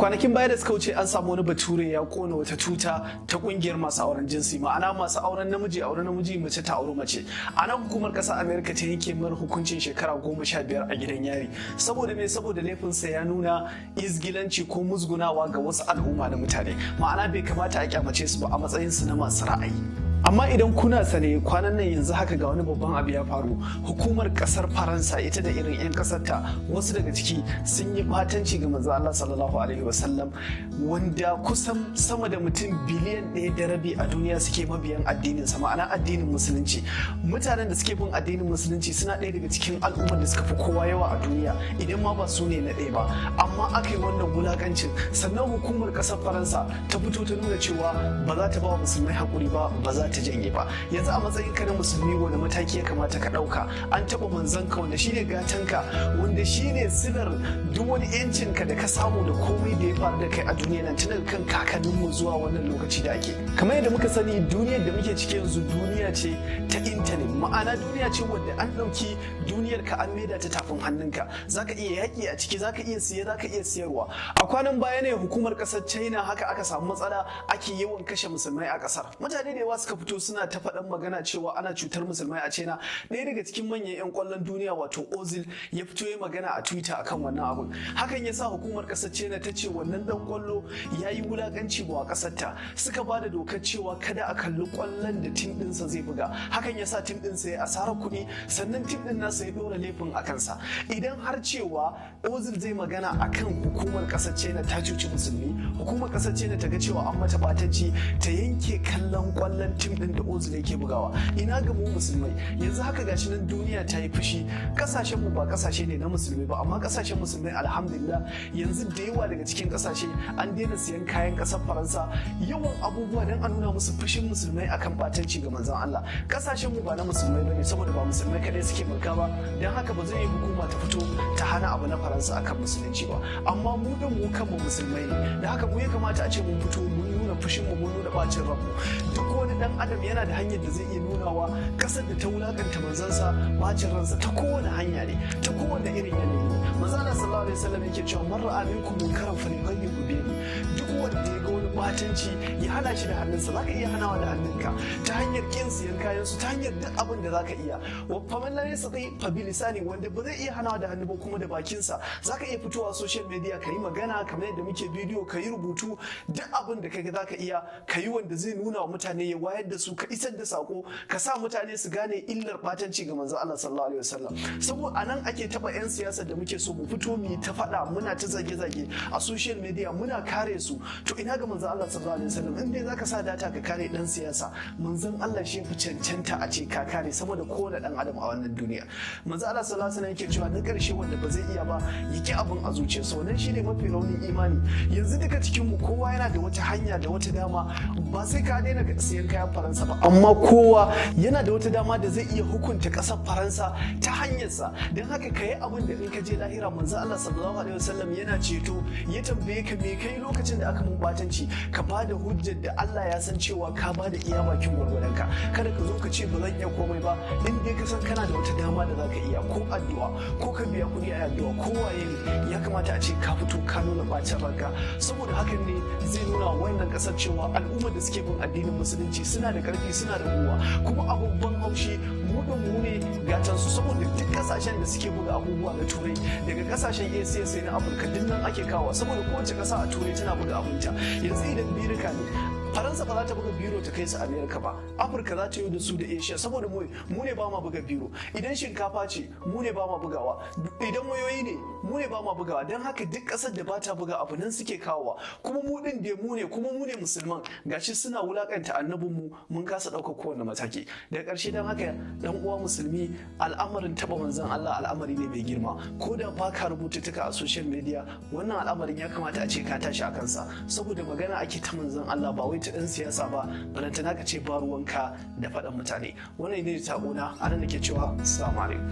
Kwanakin baya da suka wuce an samu wani bature ya kona wata tuta ta kungiyar masu auren jinsi, ma'ana masu auren namiji auren namiji, mace ta auri mace. A nan hukumar ƙasar Amerika ta yanke mar hukuncin shekara 15 a gidan yari. Saboda me? Saboda laifinsa ya nuna izgilanci ko musgunawa ga wasu al'umma da mutane, ma'ana bai kamata a kyamace su ba a matsayin su na masu ra'ayi. Amma idan kuna sane, kwanan nan yanzu haka ga wani babban abu ya faru. Hukumar kasar Faransa, ita da irin 'yan kasar ta, wasu daga ciki sun yi batanci ga manzo Allah sallallahu alaihi wasallam, wanda kusan sama da mutum biliyan 1.5 a duniya suke mabiyan addinin sa, ma'ana addinin Musulunci. Mutanen da suke bin addinin Musulunci suna ɗaya daga cikin al'ummar da suka fi kowa yawa a duniya, idan ma ba su ne na ɗaya ba. Amma aka yi wannan wulakancin, sannan hukumar kasar Faransa ta fito ta nuna cewa ba za ta ba wa musulmai haƙuri ba, ba za ta janye ba. Yanzu a matsayin ka na musulmi, wani mataki ya kamata ka ɗauka? An taɓa manzanka, wanda shine gatanka, wanda shine silar duk wani yancin ka da ka samu da komai da ya faru da kai a duniya nan, tun daga kan kakanninmu zuwa wannan lokaci da ake. Kamar yadda muka sani, duniyar da muke ciki yanzu duniya ce ta intanet, ma'ana duniya ce wadda an ɗauki duniyar ka an maida ta tafin hannunka. Zaka iya yaƙi a ciki, zaka iya siye, zaka iya siyarwa. A kwanan baya ne hukumar ƙasar China haka aka samu matsala, ake yawan kashe musulmai a ƙasar. Mutane da yawa suka fito suna ta faɗan magana cewa ana cutar musulmai a China. Ɗaya daga cikin manyan 'yan ƙwallon duniya, wato Ozil, ya fito ya magana a Twitter akan wannan abun. Hakan ya sa hukumar ƙasar China ta ce wannan ɗan ƙwallo ya yi wulaƙanci wa ƙasar ta. Suka ba da dokar cewa kada a kalli ƙwallon da team ɗinsa zai buga. Hakan ya sa team ɗinsa ya asarar kuɗi, sannan team ɗin nasa ya ɗora laifin a kansa. Idan har cewa Ozil zai magana akan hukumar ƙasar China ta cuci musulmi, hukumar ƙasar China ta ga cewa an mata ɓatanci, ta yanke kallon ƙwallon team ɗin da Ozil yake bugawa, ina ga mu musulmai? Yanzu haka gashi nan duniya ta yi fushi. Kasashen mu ba kasashe ne na musulmi ba, amma kasashen musulmai, alhamdulillah, yanzu da yawa daga cikin kasashe an daina siyan kayan kasar Faransa, yawan abubuwa, don a nuna musu fushin musulmai akan batanci ga manzon Allah. Kasashen mu ba na musulmai bane, saboda ba musulmai kadai suke mulka ba. Don haka ba zai yi hukuma ta fito ta hana abu na Faransa akan Musulunci ba. Amma mu din mu kanmu musulmai ne, da haka mu ya kamata a ce mun fito mun nuna fushin mu, mun nuna bacin ranmu. Duk wani dan adam yana da hanyar da zai iya nunawa kasar da ta wulakanta manzansa bacin ransa, ta kowane hanya ne, ta kowane irin yanayi ne. Manzo Allah sallallahu alaihi wasallam yake cewa: "Man ra'a minkum munkaran falyughayyirhu bi yadihi." Duk wanda ya ga wani batanci, ya hana shi da hannunsa. Zaka iya hanawa da hannunka ta hanyar kin siyan kayan su, ta hanyar duk abin da zaka iya. Wa faman lam yastati fa bi lisani. Wanda ba zai iya hanawa da hannu ba, kuma da bakinsa. Zaka iya fitowa social media ka yi magana kamar yadda muke bidiyo, ka yi rubutu, duk abin da kaga zaka iya ka yi wanda zai nuna wa mutane, ya wayar da su, ka isar da sako, ka sa mutane su gane illar batanci ga manzo Allah sallallahu alaihi wasallam. Saboda anan ake taba yan siyasar da muke so mu fito mu yi ta faɗa, muna ta zage-zage a social media, muna kare su. To ina ga manzo Allah sallallahu alaihi wasallam? In dai zaka sa data ka kare dan siyasa, manzon Allah shi fi cancanta a ce ka kare saboda kowane dan adam a wannan duniya. Manzo Allah sallallahu alaihi wasallam yake cewa na karshe, wanda ba zai iya ba, ya ki abin a zuciyarsa, wannan shine mafi raunin imani. Yanzu duka cikin mu kowa yana da wata hanya da wata dama. Ba sai ka daina siyan kayan Faransa ba, amma kowa yana da wata dama da zai iya hukunta kasar Faransa ta hanyarsa. Don haka ka yi abin da in ka je lahira, manzo Allah sallallahu alaihi wasallam yana ceto, ya tambaye ka me kai lokacin da aka mun batanci, ka ba da hujjar da Allah ya san cewa ka ba da iya bakin gwargwadon ka. Kada ka zo ka ce ba zan iya komai ba. In dai ka san kana da wata dama da zaka iya, ko addu'a, ko ka biya kuɗi a addu'a, ko waye ne, ya kamata a ce ka fito ka nuna bacin ranka, saboda hakan ne zai nuna wa wannan kasar cewa al'ummar da suke bin addinin Musulunci suna da karfi, suna da ruwa. Kuma abubuwan haushi, mu din mu ne gatan su, saboda duk kasashen da suke buga abubuwa na Turai daga kasashen Asia sai na Afirka, duk nan ake kawo, saboda kowace kasa a Turai tana buga abinta. Yanzu idan birika ne, Faransa ba za ta buga biro ta kai su Amerika ba, Afirka za ta yi da su da Asia, saboda mu ne ba ma buga biro. Idan shinkafa ce, mu ne ba ma bugawa. Idan wayoyi ne, mu ne ba ma bugawa. Don haka duk kasar da ba ta buga abu, nan suke kawowa. Kuma mu din da mu ne, kuma mu ne musulman, gashi suna wulakanta annabin mu, mun kasa ɗaukar kowane mataki daga ƙarshe. Don haka, dan uwa musulmi, al'amarin taba manzon Allah al'amari ne mai girma. Ko da ba ka rubuta tuka a social media, wannan al'amarin ya kamata a ce ka tashi a kansa, saboda magana ake ta manzon Allah, ba wai ta ɗan siyasa ba, balantana ka ce ba ruwanka da faɗan mutane. Wannan ne saƙona a nan nake cewa, assalamu alaikum.